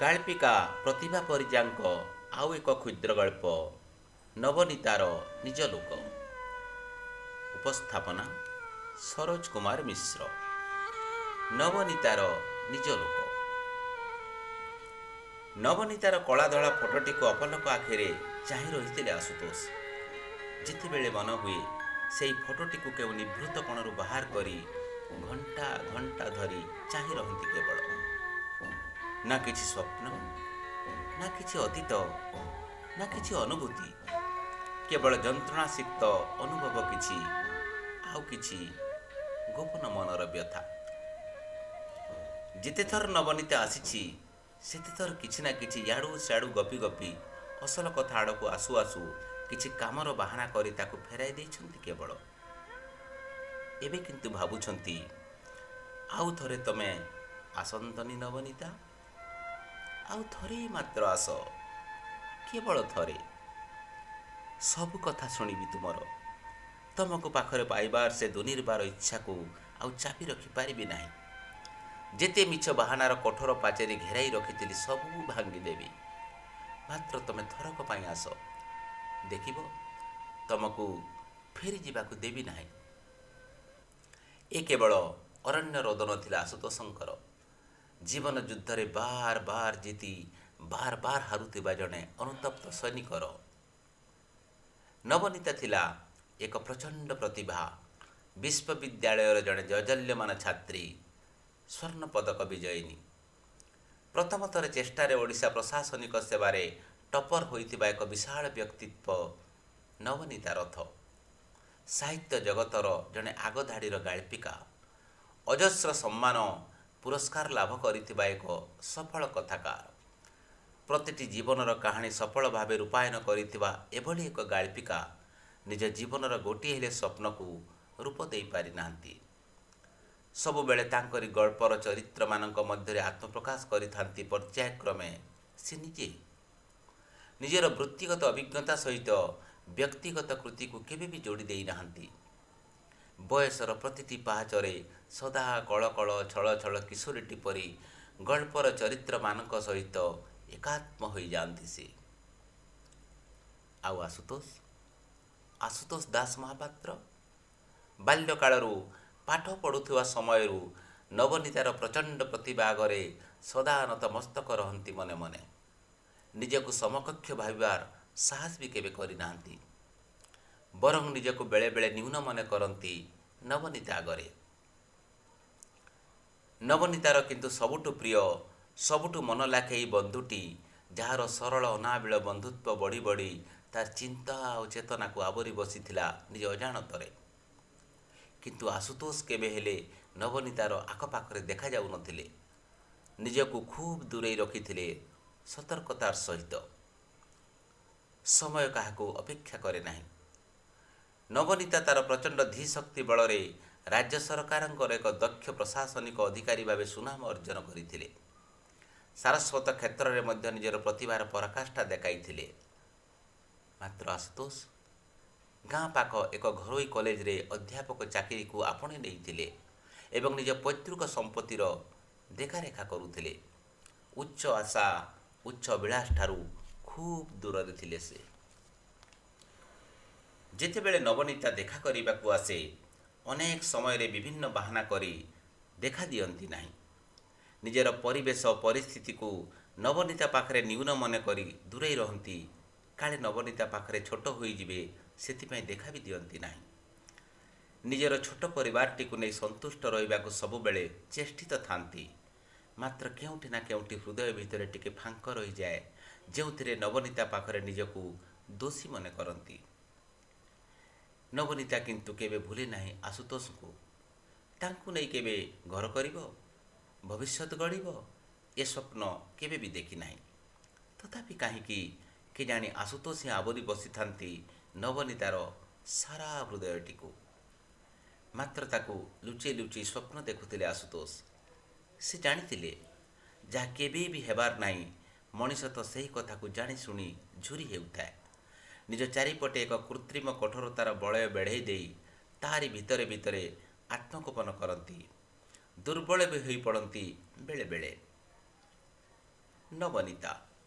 ଗାଳ୍ପିକା ପ୍ରତିଭା ପରିଜାଙ୍କ ଆଉ ଏକ କ୍ଷୁଦ୍ରଗଳ୍ପ, ନବନୀତାର ନିଜ ଲୋକ। ଉପସ୍ଥାପନା ସରୋଜ କୁମାର ମିଶ୍ର। ନବନୀତାର ନିଜ ଲୋକ। ନବନୀତାର କଳାଧଳା ଫଟୋଟିକୁ ଅପଲକ ଆଖିରେ ଚାହିଁ ରହିଥିଲେ ଆଶୁତୋଷ। ଯେତେବେଳେ ମନ ହୁଏ, ସେଇ ଫଟୋଟିକୁ କେଉଁ ନିଭୃତ କୋଣରୁ ବାହାର କରି ଘଣ୍ଟା ଘଣ୍ଟା ଧରି ଚାହିଁ ରହନ୍ତି କେବଳ। ନା କିଛି ସ୍ୱପ୍ନ, ନା କିଛି ଅତୀତ, ନା କିଛି ଅନୁଭୂତି, କେବଳ ଯନ୍ତ୍ରଣାସିକ୍ତ ଅନୁଭବ କିଛି, ଆଉ କିଛି ଗୋପନ ମନର ବ୍ୟଥା। ଯେତେଥର ନବନୀତା ଆସିଛି, ସେତେଥର କିଛି ନା କିଛି ୟାଡ଼ୁ ସ୍ୟାଡ଼ୁ ଗପି ଗପି ଅସଲ କଥା ଆଡ଼କୁ ଆସୁ ଆସୁ କିଛି କାମର ବାହାନା କରି ତାକୁ ଫେରାଇ ଦେଇଛନ୍ତି କେବଳ। ଏବେ କିନ୍ତୁ ଭାବୁଛନ୍ତି, ଆଉ ଥରେ ତମେ ଆସନ୍ତନି ନବନୀତା, ଆଉ ଥରେ ମାତ୍ର ଆସ, କେବଳ ଥରେ। ସବୁ କଥା ଶୁଣିବି ତୁମର। ତମକୁ ପାଖରେ ପାଇବାର ସେ ଦୁନିର୍ବାର ଇଚ୍ଛାକୁ ଆଉ ଚାପି ରଖିପାରିବି ନାହିଁ। ଯେତେ ମିଛ ବାହାନାର କଠୋର ପାଚେରୀ ଘେରାଇ ରଖିଥିଲି, ସବୁ ଭାଙ୍ଗିଦେବି। ମାତ୍ର ତମେ ଥରକ ପାଇଁ ଆସ, ଦେଖିବ ତମକୁ ଫେରିଯିବାକୁ ଦେବି ନାହିଁ। ଏ କେବଳ ଅରଣ୍ୟ ରୋଦନ ଥିଲା ଆଶୁତୋଷଙ୍କର। ଜୀବନ ଯୁଦ୍ଧରେ ବାର ବାର ଜିତି ବାର ବାର ହାରୁଥିବା ଜଣେ ଅନୁତପ୍ତ ସୈନିକର। ନବନୀତା ଥିଲା ଏକ ପ୍ରଚଣ୍ଡ ପ୍ରତିଭା, ବିଶ୍ୱବିଦ୍ୟାଳୟର ଜଣେ ଜାଜ୍ୱଲ୍ୟମାନ ଛାତ୍ରୀ, ସ୍ୱର୍ଣ୍ଣ ପଦକ ବିଜୟିନୀ। ପ୍ରଥମ ଥର ଚେଷ୍ଟାରେ ଓଡ଼ିଶା ପ୍ରଶାସନିକ ସେବାରେ ଟପର ହୋଇଥିବା ଏକ ବିଶାଳ ବ୍ୟକ୍ତିତ୍ୱ ନବନୀତା ରଥ। ସାହିତ୍ୟ ଜଗତର ଜଣେ ଆଗଧାଡ଼ିର ଗାଳ୍ପିକା, ଅଜସ୍ର ସମ୍ମାନ ପୁରସ୍କାର ଲାଭ କରିଥିବା ଏକ ସଫଳ କଥାକାର। ପ୍ରତିଟି ଜୀବନର କାହାଣୀ ସଫଳ ଭାବେ ରୂପାୟନ କରିଥିବା ଏଭଳି ଏକ ଗାଳ୍ପିକା ନିଜ ଜୀବନର ଗୋଟିଏ ହେଲେ ସ୍ୱପ୍ନକୁ ରୂପ ଦେଇପାରିନାହାନ୍ତି। ସବୁବେଳେ ତାଙ୍କରି ଗଳ୍ପର ଚରିତ୍ରମାନଙ୍କ ମଧ୍ୟରେ ଆତ୍ମପ୍ରକାଶ କରିଥାନ୍ତି ପର୍ଯ୍ୟାୟକ୍ରମେ ସେ ନିଜେ। ନିଜର ବୃତ୍ତିଗତ ଅଭିଜ୍ଞତା ସହିତ ବ୍ୟକ୍ତିଗତ କୃତିକୁ କେବେ ବି ଯୋଡ଼ି ଦେଇନାହାନ୍ତି। ବୟସର ପ୍ରତିଟି ପାହାଚରେ ସଦା କଳକଳ ଛଳ ଛଳ କିଶୋରୀଟି ପରି ଗଳ୍ପର ଚରିତ୍ରମାନଙ୍କ ସହିତ ଏକାତ୍ମ ହୋଇଯାଆନ୍ତି ସେ। ଆଉ ଆଶୁତୋଷ, ଆଶୁତୋଷ ଦାସ ମହାପାତ୍ର ବାଲ୍ୟକାଳରୁ, ପାଠ ପଢ଼ୁଥିବା ସମୟରୁ ନବନୀତାର ପ୍ରଚଣ୍ଡ ପ୍ରତିଭା ଆଗରେ ସଦା ନତମସ୍ତକ ରହନ୍ତି ମନେ ମନେ। ନିଜକୁ ସମକକ୍ଷ ଭାବିବାର ସାହସ ବି କେବେ କରିନାହାନ୍ତି। ବରଂ ନିଜକୁ ବେଳେବେଳେ ନ୍ୟୁନ ମନେ କରନ୍ତି ନବନୀତା ଆଗରେ। ନବନୀତାର କିନ୍ତୁ ସବୁଠୁ ପ୍ରିୟ, ସବୁଠୁ ମନ ଲାଖେଇ ବନ୍ଧୁଟି, ଯାହାର ସରଳ ଅନାବିଳ ବନ୍ଧୁତ୍ୱ ବଢ଼ି ବଢ଼ି ତାର ଚିନ୍ତା ଆଉ ଚେତନାକୁ ଆବୋରି ବସିଥିଲା ନିଜ ଅଜାଣତରେ। କିନ୍ତୁ ଆଶୁତୋଷ କେବେ ହେଲେ ନବନୀତାର ଆଖପାଖରେ ଦେଖାଯାଉନଥିଲେ। ନିଜକୁ ଖୁବ୍ ଦୂରେଇ ରଖିଥିଲେ ସତର୍କତାର ସହିତ। ସମୟ କାହାକୁ ଅପେକ୍ଷା କରେ ନାହିଁ। ନବନୀତା ତାର ପ୍ରଚଣ୍ଡ ଧୀଶକ୍ତି ବଳରେ ରାଜ୍ୟ ସରକାରଙ୍କର ଏକ ଦକ୍ଷ ପ୍ରଶାସନିକ ଅଧିକାରୀ ଭାବେ ସୁନାମ ଅର୍ଜନ କରିଥିଲେ। ସାରସ୍ୱତ କ୍ଷେତ୍ରରେ ମଧ୍ୟ ନିଜର ପ୍ରତିଭାର ପରାକାଷ୍ଠା ଦେଖାଇଥିଲେ। ମାତ୍ର ଆଶୁତୋଷ ଗାଁ ପାଖ ଏକ ଘରୋଇ କଲେଜରେ ଅଧ୍ୟାପକ ଚାକିରିକୁ ଆପଣେଇ ନେଇଥିଲେ ଏବଂ ନିଜ ପୈତୃକ ସମ୍ପତ୍ତିର ଦେଖାରେଖା କରୁଥିଲେ। ଉଚ୍ଚ ଆଶା, ଉଚ୍ଚ ଅଭିଳାଷଠାରୁ ଖୁବ୍ ଦୂରରେ ଥିଲେ ସେ। ଯେତେବେଳେ ନବନୀତା ଦେଖା କରିବାକୁ ଆସେ, ଅନେକ ସମୟରେ ବିଭିନ୍ନ ବାହାନା କରି ଦେଖା ଦିଅନ୍ତି ନାହିଁ। ନିଜର ପରିବେଶ ପରିସ୍ଥିତିକୁ ନବନୀତା ପାଖରେ ନ୍ୟୁନ ମନେ କରି ଦୂରେଇ ରହନ୍ତି। କାଳେ ନବନୀତା ପାଖରେ ଛୋଟ ହୋଇଯିବେ, ସେଥିପାଇଁ ଦେଖା ବି ଦିଅନ୍ତି ନାହିଁ। ନିଜର ଛୋଟ ପରିବାରଟିକୁ ନେଇ ସନ୍ତୁଷ୍ଟ ରହିବାକୁ ସବୁବେଳେ ଚେଷ୍ଟିତ ଥାନ୍ତି। ମାତ୍ର କେଉଁଠି ନା କେଉଁଠି ହୃଦୟ ଭିତରେ ଟିକେ ଫାଙ୍କ ରହିଯାଏ, ଯେଉଁଥିରେ ନବନୀତା ପାଖରେ ନିଜକୁ ଦୋଷୀ ମନେ କରନ୍ତି। ନବନୀତା କିନ୍ତୁ କେବେ ଭୁଲେ ନାହିଁ ଆଶୁତୋଷଙ୍କୁ। ତାଙ୍କୁ ନେଇ କେବେ ଘର କରିବ, ଭବିଷ୍ୟତ ଗଢ଼ିବ, ଏ ସ୍ୱପ୍ନ କେବେ ବି ଦେଖିନାହିଁ। ତଥାପି କାହିଁକି କେଜାଣି ଆଶୁତୋଷ ହିଁ ଆବୋରି ବସିଥାନ୍ତି ନବନୀତାର ସାରା ହୃଦୟଟିକୁ। ମାତ୍ର ତାକୁ ଲୁଚେଇ ଲୁଚେଇ ସ୍ୱପ୍ନ ଦେଖୁଥିଲେ ଆଶୁତୋଷ। ସେ ଜାଣିଥିଲେ, ଯାହା କେବେ ବି ହେବାର ନାହିଁ, ମଣିଷ ତ ସେହି କଥାକୁ ଜାଣିଶୁଣି ଝୁରି ହେଉଥାଏ। ନିଜ ଚାରିପଟେ ଏକ କୃତ୍ରିମ କଠୋରତାର ବଳୟ ବେଢ଼େଇ ଦେଇ ତାହାରି ଭିତରେ ଭିତରେ ଆତ୍ମଗୋପନ କରନ୍ତି। ଦୁର୍ବଳ ବି ହୋଇପଡ଼ନ୍ତି ବେଳେ ବେଳେ। ନବନୀତା,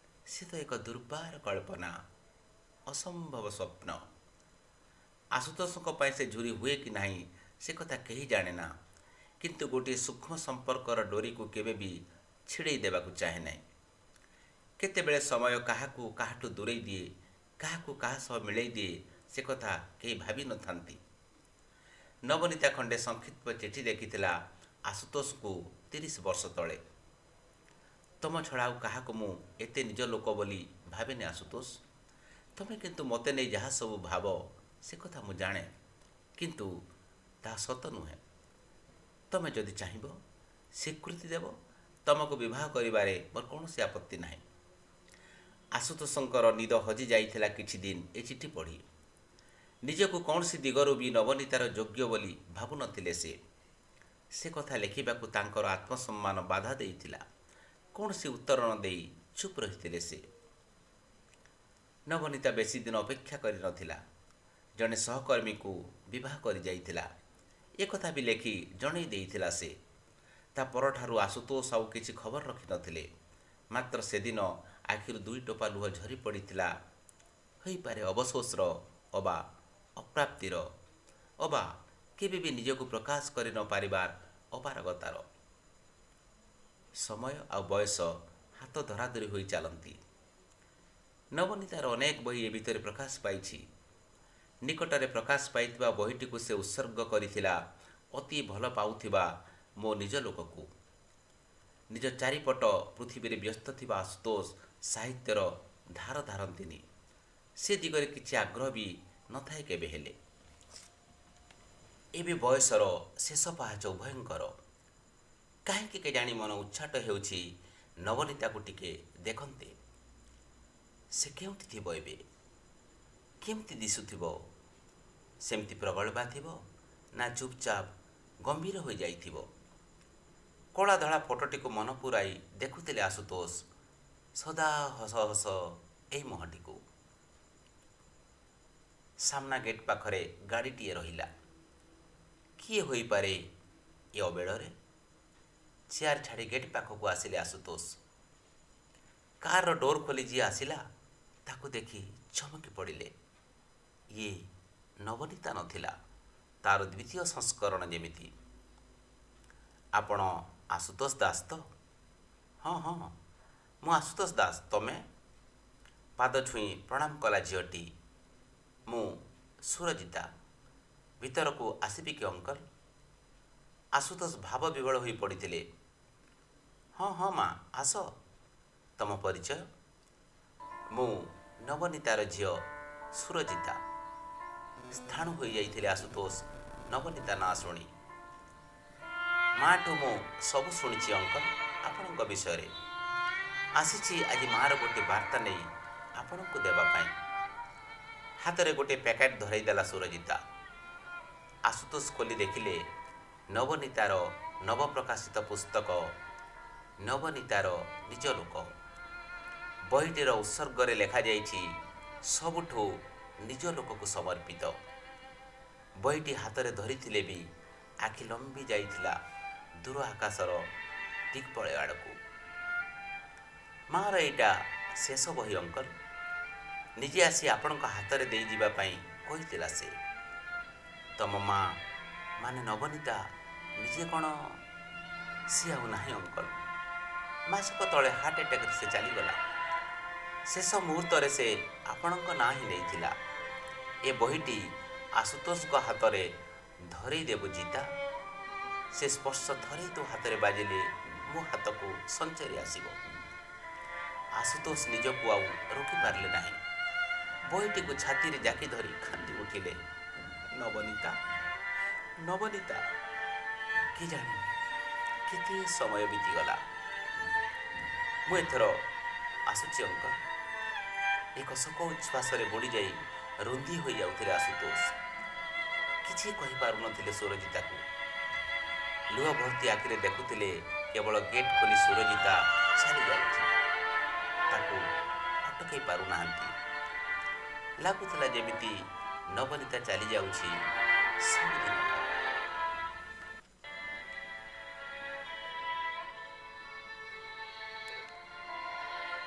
ସେ ତ ଏକ ଦୁର୍ବାର କଳ୍ପନା, ଅସମ୍ଭବ ସ୍ୱପ୍ନ। ଆଶୁତୋଷଙ୍କ ପାଇଁ ସେ ଝୁରି ହୁଏ କି ନାହିଁ ସେ କଥା କେହି ଜାଣେନା। କିନ୍ତୁ ଗୋଟିଏ ସୂକ୍ଷ୍ମ ସମ୍ପର୍କର ଡୋରିକୁ କେବେ ବି ଛିଡ଼େଇ ଦେବାକୁ ଚାହେଁ ନାହିଁ। କେତେବେଳେ ସମୟ କାହାକୁ କାହାଠୁ ଦୂରେଇ ଦିଏ, କାହାକୁ କାହା ସହ ମିଳେଇ ଦିଏ, ସେ କଥା କେହି ଭାବି ନଥାନ୍ତି। ନବନୀତା ଖଣ୍ଡେ ସଂକ୍ଷିପ୍ତ ଚିଠି ଲେଖିଥିଲା ଆଶୁତୋଷଙ୍କୁ 30 ବର୍ଷ ତଳେ। ତମ ଛଡ଼ା ଆଉ କାହାକୁ ମୁଁ ଏତେ ନିଜ ଲୋକ ବୋଲି ଭାବେନି ଆଶୁତୋଷ। ତମେ କିନ୍ତୁ ମୋତେ ନେଇ ଯାହା ସବୁ ଭାବ, ସେ କଥା ମୁଁ ଜାଣେ। କିନ୍ତୁ ତାହା ସତ ନୁହେଁ। ତମେ ଯଦି ଚାହିଁବ, ସ୍ୱୀକୃତି ଦେବ, ତମକୁ ବିବାହ କରିବାରେ ମୋର କୌଣସି ଆପତ୍ତି ନାହିଁ। ଆଶୁତୋଷଙ୍କର ନିଦ ହଜି ଯାଇଥିଲା କିଛି ଦିନ ଏ ଚିଠି ପଢ଼ି। ନିଜକୁ କୌଣସି ଦିଗରୁ ବି ନବନୀତାର ଯୋଗ୍ୟ ବୋଲି ଭାବୁନଥିଲେ ସେ। ସେ କଥା ଲେଖିବାକୁ ତାଙ୍କର ଆତ୍ମସମ୍ମାନ ବାଧା ଦେଇଥିଲା। କୌଣସି ଉତ୍ତର ନ ଦେଇ ଚୁପ୍ ରହିଥିଲେ ସେ। ନବନୀତା ବେଶୀ ଦିନ ଅପେକ୍ଷା କରିନଥିଲା। ଜଣେ ସହକର୍ମୀକୁ ବିବାହ କରିଯାଇଥିଲା, ଏକଥା ବି ଲେଖି ଜଣେଇ ଦେଇଥିଲା ସେ। ତା ପରଠାରୁ ଆଶୁତୋଷ ଆଉ କିଛି ଖବର ରଖିନଥିଲେ। ମାତ୍ର ସେଦିନ ଆଖିରୁ ଦୁଇ ଟୋପା ଲୁହ ଝରି ପଡ଼ିଥିଲା, ହୋଇପାରେ ଅବସୋସର ଅବା ଅପ୍ରାପ୍ତିର ଅବା କେବେ ବି ନିଜକୁ ପ୍ରକାଶ କରି ନ ପାରିବାର ଅପାରଗତାର। ସମୟ ଆଉ ବୟସ ହାତ ଧରାଧରି ହୋଇ ଚାଲନ୍ତି। ନବନୀତାର ଅନେକ ବହି ଏ ଭିତରେ ପ୍ରକାଶ ପାଇଛି। ନିକଟରେ ପ୍ରକାଶ ପାଇଥିବା ବହିଟିକୁ ସେ ଉତ୍ସର୍ଗ କରିଥିଲା ଅତି ଭଲ ପାଉଥିବା ମୋ ନିଜ ଲୋକକୁ। ନିଜ ଚାରିପଟ ପୃଥିବୀରେ ବ୍ୟସ୍ତ ଥିବା ଆଶୁତୋଷ ସାହିତ୍ୟର ଧାର ଧାରନ୍ତିନି। ସେ ଦିଗରେ କିଛି ଆଗ୍ରହ ବି ନଥାଏ କେବେ ହେଲେ। ଏବେ ବୟସର ଶେଷ ପାହାଚ ଉଭୟଙ୍କର। କାହିଁକି କେଜାଣି ମନ ଉଚ୍ଛାଟ ହେଉଛି ନବନୀତାକୁ ଟିକେ ଦେଖନ୍ତେ। ସେ କେଉଁଠି ଥିବ ଏବେ? କେମିତି ଦିଶୁଥିବ? ସେମିତି ପ୍ରଗଳ୍ଭା ଥିବ ନା ଚୁପଚାପ ଗମ୍ଭୀର ହୋଇଯାଇଥିବ? କଳା ଧଳା ଫଟୋଟିକୁ ମନ ପୂରାଇ ଦେଖୁଥିଲେ ଆଶୁତୋଷ, ସଦା ହସ ହସ ଏଇ ମୁହଁଟିକୁ। ସାମ୍ନା ଗେଟ୍ ପାଖରେ ଗାଡ଼ିଟିଏ ରହିଲା। କିଏ ହୋଇପାରେ ଏ ଅବେଳରେ? ଚେୟାର ଛାଡ଼ି ଗେଟ୍ ପାଖକୁ ଆସିଲେ ଆଶୁତୋଷ। କାରର ଡୋର୍ ଖୋଲି ଯିଏ ଆସିଲା, ତାକୁ ଦେଖି ଚମକି ପଡ଼ିଲେ। ଇଏ ନବନୀତା ନଥିଲା, ତାର ଦ୍ୱିତୀୟ ସଂସ୍କରଣ ଯେମିତି। ଆପଣ ଆଶୁତୋଷ ଦାସ ତ? ହଁ, ମୁଁ ଆଶୁତୋଷ ଦାସ। ତମେ? ପାଦ ଛୁଇଁ ପ୍ରଣାମ କଲା ଝିଅଟି। ମୁଁ ସୁରଜିତା। ଭିତରକୁ ଆସିବି କି ଅଙ୍କଲ? ଆଶୁତୋଷ ଭାବ ବିହ୍ୱଳ ହୋଇ ପଡ଼ିଥିଲେ। ହଁ, ମା, ଆସ। ତମ ପରିଚୟ? ମୁଁ ନବନୀତାର ଝିଅ ସୁରଜିତା। ସ୍ଥାଣୁ ହୋଇଯାଇଥିଲେ ଆଶୁତୋଷ ନବନୀତା ନାଁ ଶୁଣି। ମାଠୁ ମୁଁ ସବୁ ଶୁଣିଛି ଅଙ୍କଲ, ଆପଣଙ୍କ ବିଷୟରେ। ଆସିଛି ଆଜି ମାର ଗୋଟିଏ ବାର୍ତ୍ତା ନେଇ ଆପଣଙ୍କୁ ଦେବା ପାଇଁ। ହାତରେ ଗୋଟିଏ ପ୍ୟାକେଟ୍ ଧରାଇ ଦେଲା ସୁରଜିତା। ଆଶୁତୋଷ ଖୋଲି ଦେଖିଲେ ନବନୀତାର ନବପ୍ରକାଶିତ ପୁସ୍ତକ ନବନୀତାର ନିଜ ଲୋକ। ବହିଟିର ଉତ୍ସର୍ଗରେ ଲେଖାଯାଇଛି, ସବୁଠୁ ନିଜ ଲୋକକୁ ସମର୍ପିତ। ବହିଟି ହାତରେ ଧରିଥିଲେ ବି ଆଖି ଲମ୍ବି ଯାଇଥିଲା ଦୂର ଆକାଶର ଦିଗ୍ବଳୟ ଆଡ଼କୁ। ମାର ଏଇଟା ଶେଷ ବହି ଅଙ୍କଲ। ନିଜେ ଆସି ଆପଣଙ୍କ ହାତରେ ଦେଇଯିବା ପାଇଁ କହିଥିଲା ସେ। ତମ ମା ମାନେ ନବନୀତା ନିଜେ କ'ଣ? ସିଏ ଆଉ ନାହିଁ ଅଙ୍କଲ। ମାସକ ତଳେ ହାର୍ଟ ଆଟାକରେ ସେ ଚାଲିଗଲା। ଶେଷ ମୁହୂର୍ତ୍ତରେ ସେ ଆପଣଙ୍କ ନାଁ ହିଁ ନେଇଥିଲା। ଏ ବହିଟି ଆଶୁତୋଷଙ୍କ ହାତରେ ଧରେଇ ଦେବୁ ଜିତା। ସେ ସ୍ପର୍ଶ ଥରେ ତୋ ହାତରେ ବାଜିଲେ ମୋ ହାତକୁ ସଞ୍ଚରି ଆସିବ। ଆଶୁତୋଷ ନିଜକୁ ଆଉ ରୋକିପାରିଲେ ନାହିଁ। ବହିଟିକୁ ଛାତିରେ ଜାକି ଧରି କାନ୍ଦି ଉଠିଲେ। ନବନୀତା, ନବନୀତା। କେଜାଣି କେତେ ସମୟ ବିତିଗଲା। ମୁଁ ଏଥର ଆସୁଛି ଅଙ୍କଲ। ଏକ ଶୋକ ଉଚ୍ଛ୍ୱାସରେ ବୁଡ଼ିଯାଇ ରୁନ୍ଧି ହୋଇଯାଉଥିଲେ ଆଶୁତୋଷ। କିଛି କହିପାରୁନଥିଲେ ସୁରଜିତାକୁ। ଲୁହ ଭର୍ତ୍ତି ଆଖିରେ ଦେଖୁଥିଲେ କେବଳ ଗେଟ୍ ଖୋଲି ସୁରଜିତା ଚାଲି ଯାଉଛି। ତାକୁ ଅଟକାଇ ପାରୁନାହାନ୍ତି। ଲାଗୁଥିଲା ଯେମିତି ନବନୀତା ଚାଲି ଯାଉଛି ସବୁଦିନ।